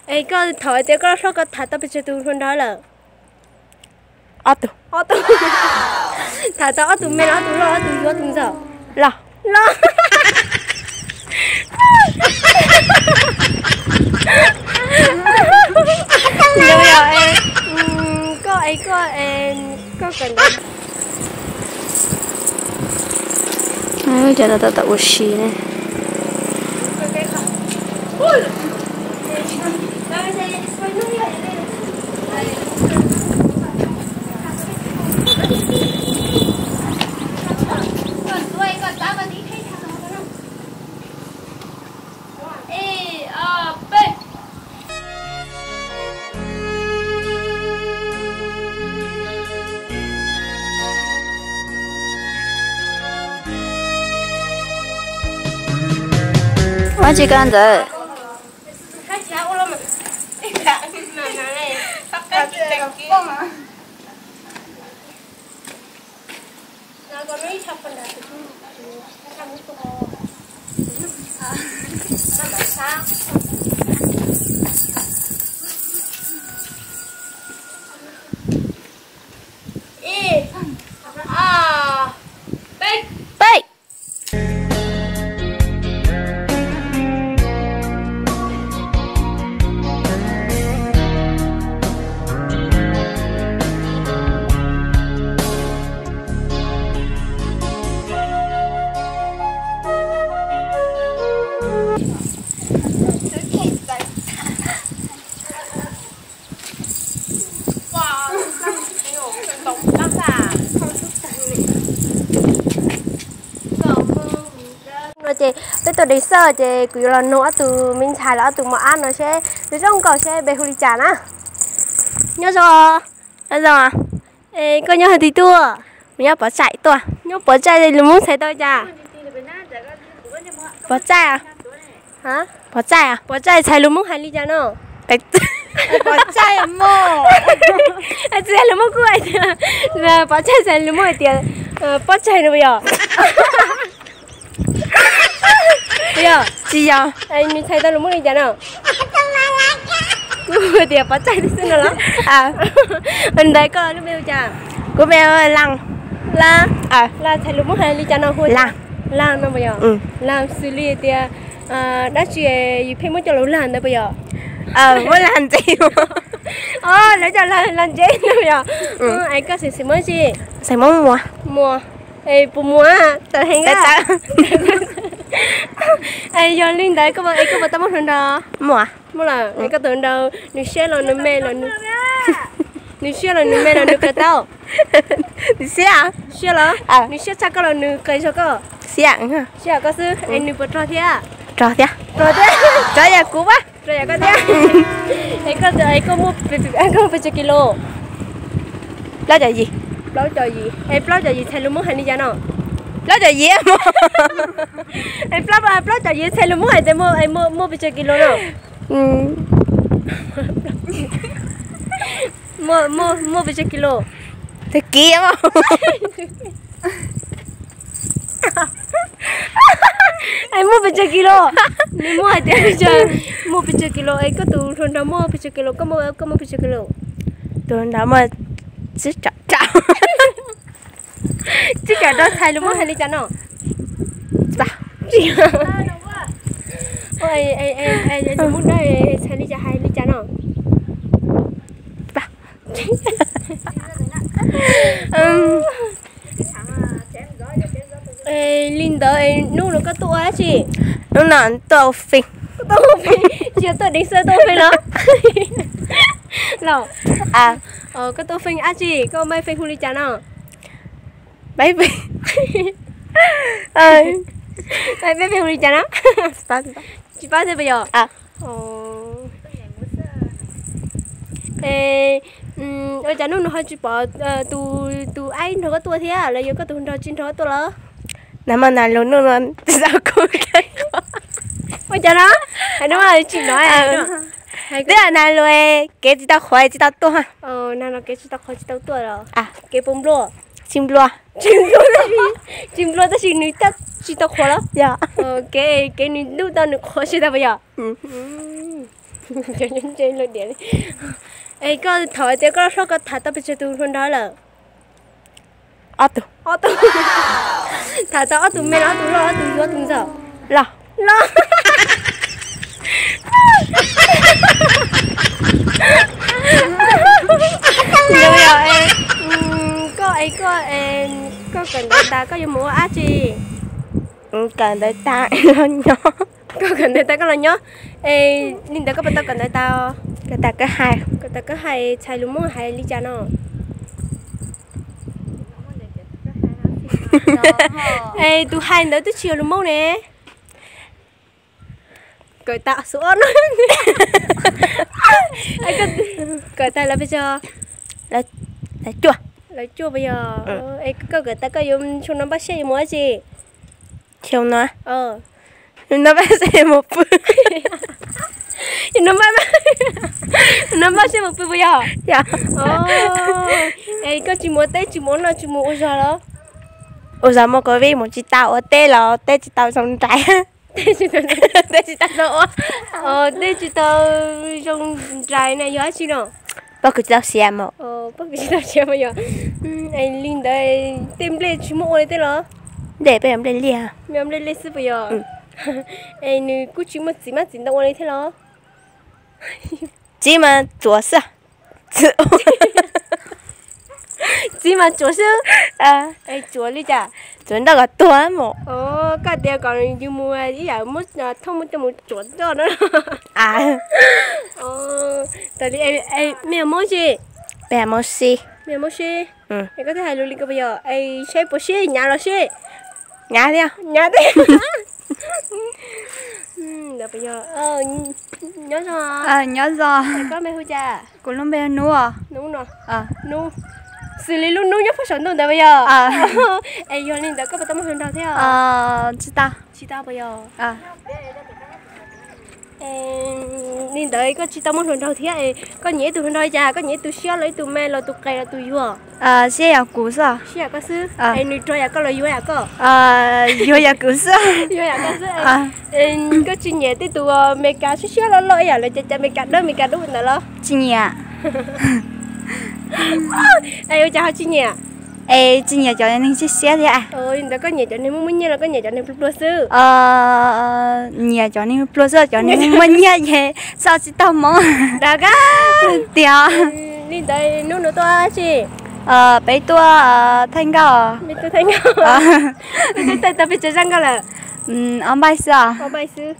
Es koj thaum tias koj loj hlob koj tham tau pes tsawg tus hluas nraug lawm? Ob tug. Ob tug. Tham tau ob tug me los ob tug loj, ob tug yuav ob tug ntxawm? Loj. Loj. Koj es koj, koj kawm ntawv. Cov no tau ua si ne. Ua tsi koj ntxawm? Ib, ob, peb. Peb. No ces peb tuaj deev xwb ces kuv yuav los nug ob tug me ntxhais los ob tug mos ab no seb zoo zoo nkauj seb npe hu li cas na. Nyob zoo. Nyob zoo. Es koj nyob hais tias tuaj? Kuv nyob Pov Tsaij tuaj. Nyob Pov Tsaij lus Hmoob txhais tau cas? Pov Tsaij. Pov Tsaij, Pov Tsaij txhais lus Hmoob hais li cas no? Pov Tsaij mog. Txhais lus Hmoob kuj hais tias, Pov Tsaij txhais lus Hmoob hais tias pob tsaig no puas yog? Puas yog? Tsis yog. Nws txhais tau lus Hmoob li cas no? Kuv tias pov tsaig xwb no los? Ntawd koj lub npe hu cas? Kuv npe hu Laj. Laj. Laj txhais lus Hmoob hais li cas no hu? Laj. Laj no puas yog? Laj xws li tias dab tsi yus pheej muab coj los lag ntawd puas yog? Muab lag ntsev. Lawv coj lag ntsev no puas yog? Es koj xeem Hmoob tsi? Xeem Hmoob Muas. Muas. Es puas muas? Tawv heev. Es yog li ntawd es koj puas tau muaj hluas nraug? Muaj. Muaj lawm. Es koj tus hluas nraug nws siab los nws me los nws, nws siab los nws me los nws qia tau? Nws siab. Siab los? Nws siab tshaj koj los nws qia tshaj koj? Siab. Siab koj xwb. Es nws puas rog thiab? Rog thiab. Rog thiab. Rog yam kuv. Rog yam koj thiab. Es koj, koj muaj pes tsawg kis lus? Plaub caug yim. Plaub caug yim. Es plaub caug yim txhais lus Hmoob hais li cas no? Plaub caug yim. Es plaub caug yim txhais lus Hmoob hais tias muaj pes tsawg kis lus no? Muaj pes tsawg kis lus? Tag kis. Es muaj pes tsawg kis lus? Nws muaj hais tias pes tsawg, muaj pes tsawg kis lus? Es koj tus hluas nraug muaj pes tsawg kis lus? Koj muaj, koj muaj pes tsawg kis lus? Tus hluas nraug muaj tsib caug rau. Tsib caug rau txhais lus Hmoob hais li cas no? Lus Hmoob Dawb txhais li cas hais li cas no? Li ntawd hnub no koj tuaj ua dab tsi? Hnub no tuaj ua feej. Tuaj ua feej, tsis yog tuaj deev xwb, tuaj ua feej los? Los, koj tuaj ua feej dab tsi, koj maij feej hu li cas no? Maij feej, maij feej hu li cas no? Tsis paub thiab puas yog? Ua cas hnub no ho tsis pom tus aib nrog koj tuaj thiab los yog koj tus nraug tsis nrog koj tuaj los? Nag hmo nag lus hnub no tsis tau kuv. Ua cas no? Hais no tsis no. Twb nag lus kev tsis tau qhuav tsis tau tuaj. Nag no kev tsis tau qhuav tsis tau tuaj los? Kev puas nplua? Tsis nplua. Tsis nplua, tsis nplua tab sis nws tsis tau qhuav los? Yog. Kev, kev nws ntuj tau nws qhuav tsis tau puas yog? Cov nyob ntsej lawm diam li. Es koj thaum tias koj loj hlob koj tham tau pes tsawg tus hluas nraug lawm? Ob tug. Ob tug. Tham tau ob tug me los ob tug loj, ob tug yuav ob tug ntxawg? Loj. Loj. Koj es koj, koj kawm ntawv tas koj yuav mus ua dab tsi? Kawm ntawv tas los nyob. Koj kawm ntawv tas koj los nyob. Es li ntawd koj puas tau kawm ntawv tas? Kawm tas kawm hais. Kawm tas kawm hais txhais lus Hmoob hais li cas no? Es tus hais ntawd twb tsis yog lus Hmoob ne. Kawm tas xu ob no. Kawm tas lawv pes tsawg? Lawv cuaj. Lawv cuaj puas yog? Es koj kawm tas koj yuav xyoo no npaj siab yuav mus dab tsi? Xyoo no, no npaj siab mus pw. No npaj siab mus pw puas yog? Es koj tsis mus ua teb tsis mus ua noj tsis mus ua zog los? Ua zog muaj covid mus tsis tau, ua teb los teb tsis tau zoo nraim. Teb tsis tau zoo ua, teb tsis tau zoo nraim na yog dab tsi no? Pob kws tsis tau siav mas. Pob kws tsis tau siav mas yog. Es li ntawd tej nplej tsis muaj ua li thiab los? Nplej peb yog nplej liaj. Nplej liaj xwb puas yog? Es nws kuj tsis muaj txiv mab txiv ntoo ua li thiab los? Txiv mas tsuav xwb. Txiv mas tsuav xwb. Tsuav li cas? Tsuav nroj kom tuag mus. Koj tias kom yus mus ib yam muab thooj muab coj mus tsuav nroj na. Tas li, mej yog Hmoob tsi? Peb yog Hmoob Sib. Mej yog Hmoob Sib. Es koj twb hais lus li ko puas yog? Es saib puas sib, hnyav los sib? Hnyav thiab. Hnyav thiab. Nyob zoo. Nyob zoo. Koj mej hu cas? Kuv lub npe Nub. Nub no. Nub. Xws li lub nub nyob puag saum ntuj ntawd puas yog? Es yog li ntawd koj puas tau muaj hluas nraug thiab? Tsis tau. Tsis tau puas yog? Li ntawd koj tsis tau muaj hluas nraug thiab, koj nyiam ib tug hluas nraug li cas? Koj nyiam ib tug siab los ib tug me los tus qes los tus yuag? Siab yam kuv xwb. Siab yam koj xwb. Es nws rog yam koj los yuag yam koj? Yuag yam kuv xwb. Yuag yam koj xwb. Koj tsis nyiam tej tus Meskas siab siab loj loj ib yam li cov Meskas dawb Meskas dub ntawd los? Tsis nyiam. Es ua cas ho tsis nyiam? Es tsis nyiam cov neeg siab siab thiab. Li ntawd koj nyiam cov neeg muaj muaj nyiaj los koj nyiam cov neeg pluag pluag xwb? Nyiam cov neeg pluag xwb, cov neeg muaj nyiaj ces txoj tsis tau hmoov. Dag kab tiag. Li ntawd hnub no tuaj dab tsi? Peb tuaj thaij nkauj. Peb tuaj thaij nkauj. Peb tuaj thaij tau pes tsawg zaj nkauj lawm? Ob npaij xwb. Ob npaij xwb.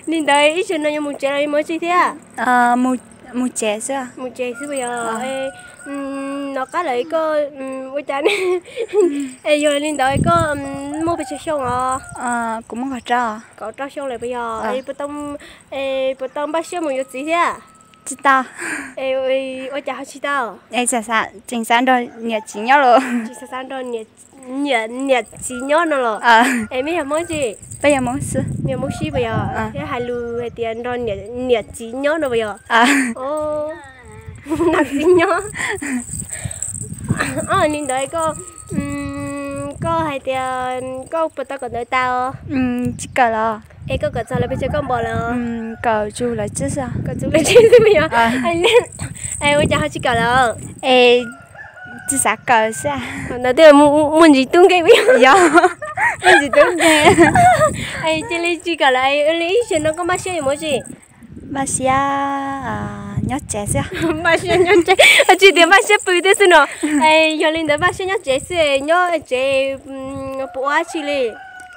Li ntawd ib zaug no yuav mus tsev los yuav mus dab tsi thiab? Mus tsev xwb. Mus tsev xwb puas yog? Nov qab lawm koj ua cas ne? Es yog li ntawd koj muaj pes tsawg xyoo os? Kuv muaj kaum rau. Kaum rau xyoo lawm puas yog? Puas tau npaj siab mus yuav txiv thiab? Tsis tau. Ua cas ho tsis tau? Tseem xav nrog niam txiv nyob los? Tseem xav nrog niam txiv nyob no los? Es mej yog Hmoob tsi? Peb yog Hmoob Sib. Yog Hmoob Sib puas yog? Thiab hais lus hais tias nrog niam txiv nyob no puas yog? Nrog txiv nyob. Li ntawd koj, koj hais tias koj puas tau kawm ntawv tas os? Tsis kawm los. Es koj kawm txog lawv pes tsawg koj npaum lawm? Kawm txug lawv tsib xwb. Kawm txug lawv tsib xwb puas yog? Es ua cas ho tsis kawm lawm? Es tsis xav kawm xwb. Ntawd twb muaj ntsis tub nkeeg puas yog? Yog, muaj ntsis tub nkeeg. Cia li tsis kawm lawm, li ib zaug no koj npaj siab yuav mus dab tsi? Npaj siab nyob tsev xwb. Npaj siab nyob tsev, tsis tias npaj siab pw thiab xwb no. Yog li ntawd npaj siab nyob tsev xwb, nyob tsev puas ua dab tsi li?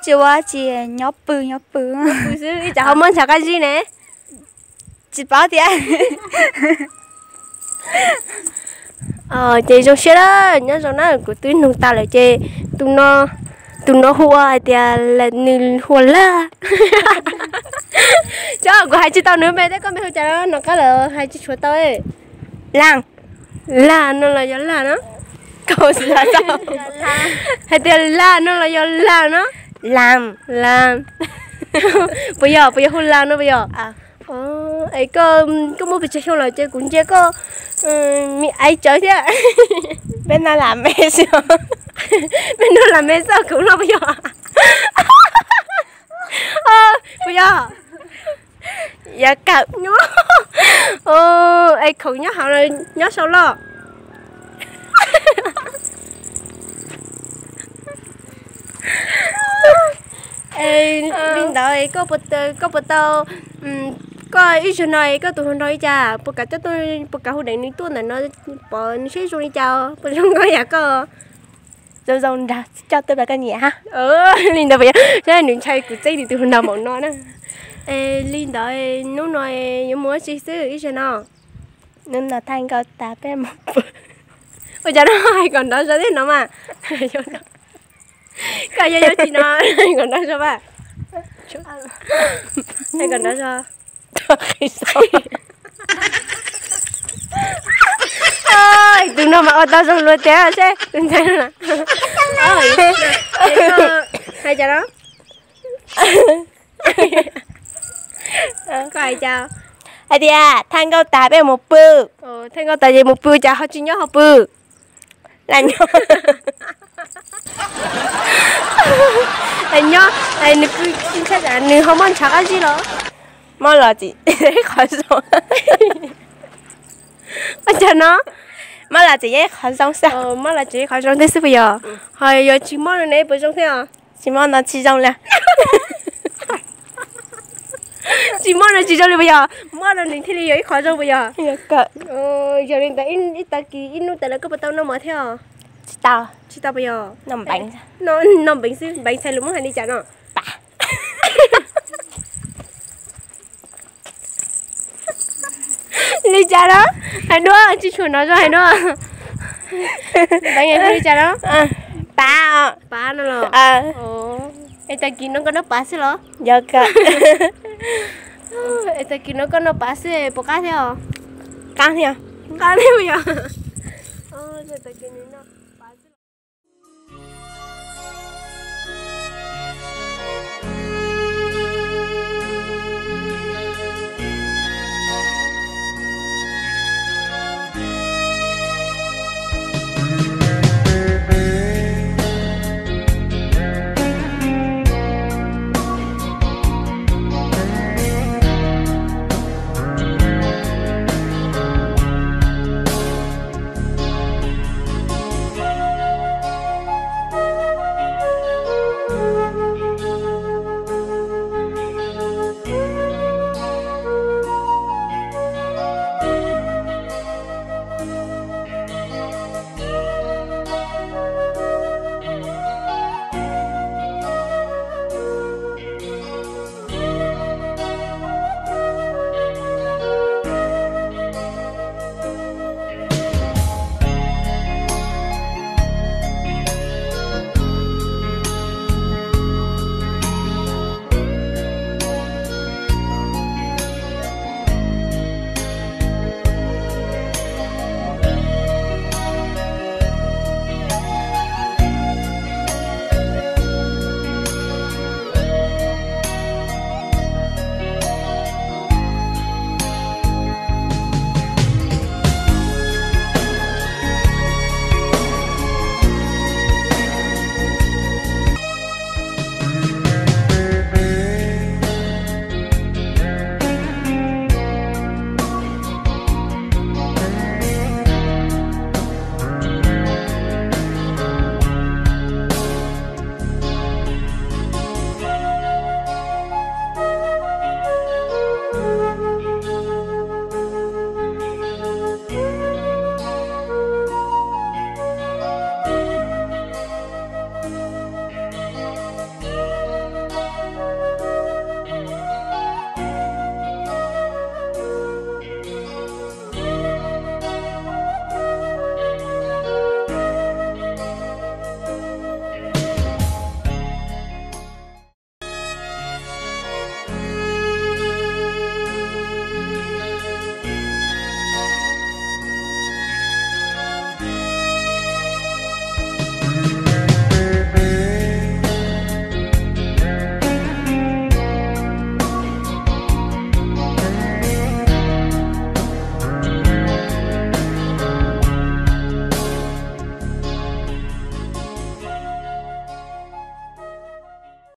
Tsis ua dab tsi, nyob pw nyob pw. Pw xwb ib tsam ho muab ntshav qab zib ne. Tsis paub thiab. Ces zoo siab na, nyob zoo na, kuv twb nug tas lawm ces tus no, tus no hu ua hais tias nws hu ua Laj. Cov kuv hais tsis tau nws npe thiab, koj npe hu cas no qab lawm hais tsis tshuav tau. Laj. Laj no los yog Laj no? Koj xav tau hais tias Laj no los yog Laj no? Laj. Laj. Puas yog, puas yog hu Laj no puas yog? Es koj, koj muaj pes tsawg xyoo lawm ces kuv ntsia koj me aiv tsawv thiab. Peb noj lam me xwb. Peb noj lam me xwb kuv los puas yog? Puas yog? Yav kawm. Es khoom nyob hauv los nyob sau loj? Li ntawd koj puas tau, koj ib zaug no koj tus hluas nraug li cas, puas kam coj tuaj, puas kam hu deev nws tuaj ntawm no pom nws saib zoo li cas, puas zoo nkauj yam koj? Zoo zoo nraug coj tuaj pab koj nyiam hab. Li ntawd puas yog, saib nws ntshai kuv txeeb nws tus hluas nraug npaum no na. Li ntawd hnub no yuav mus ua tsi xwb ib zaug no? Hnub no thaij nkauj tas peb mus pw. Ua cas no hais kom nrov zog thiab no mas. Koj yog yuav tsis no hais kom nrov zog mas. Hais kom nrov zog. Tus no mas ua tau zoo luag tiag seb tus ntxhais no. Hais cas no? Koj hais cas? Hais tias thaij nkauj tas peb mus pw. Thaij nkauj tas ces mus pw, cas ho tsis nyob ho pw? Lam nyob. Nyob, nws pw tsis ntshai, nws ho mob ntshav qab zib los? Mob los tsis ib qhov zoo. Ua cas no? Mob los tsis ib qhov zoo xwb. Mob los tsis ib qhov zoo thiab xwb puas yog? Ho yog tsis mob no ne puas zoo thiab os? Tsis mob no tsis zoo li. Tsis mob no tsis zoo li puas yog? Mob no nws thiaj li yog ib qhov zoo puas yog? Yog li ntawd ib tag kis ib hnub tas lawm koj puas tau noj mov thiab os? Tsis tau. Tsis tau puas yog? Noj npeev xwb, npeev txhais lus Hmoob hais li cas no? Li cas na? Hais dua, tsis tshua nrov zog, hais dua. Npeev hu li cas na? Pav. Pav no los? Es tag kis no koj noj pav xwb los? Yog kawg. Es tag kis no koj noj pav xwb puas qab thiab os? Qab thiab. Qab thiab puas yog? Tag kis no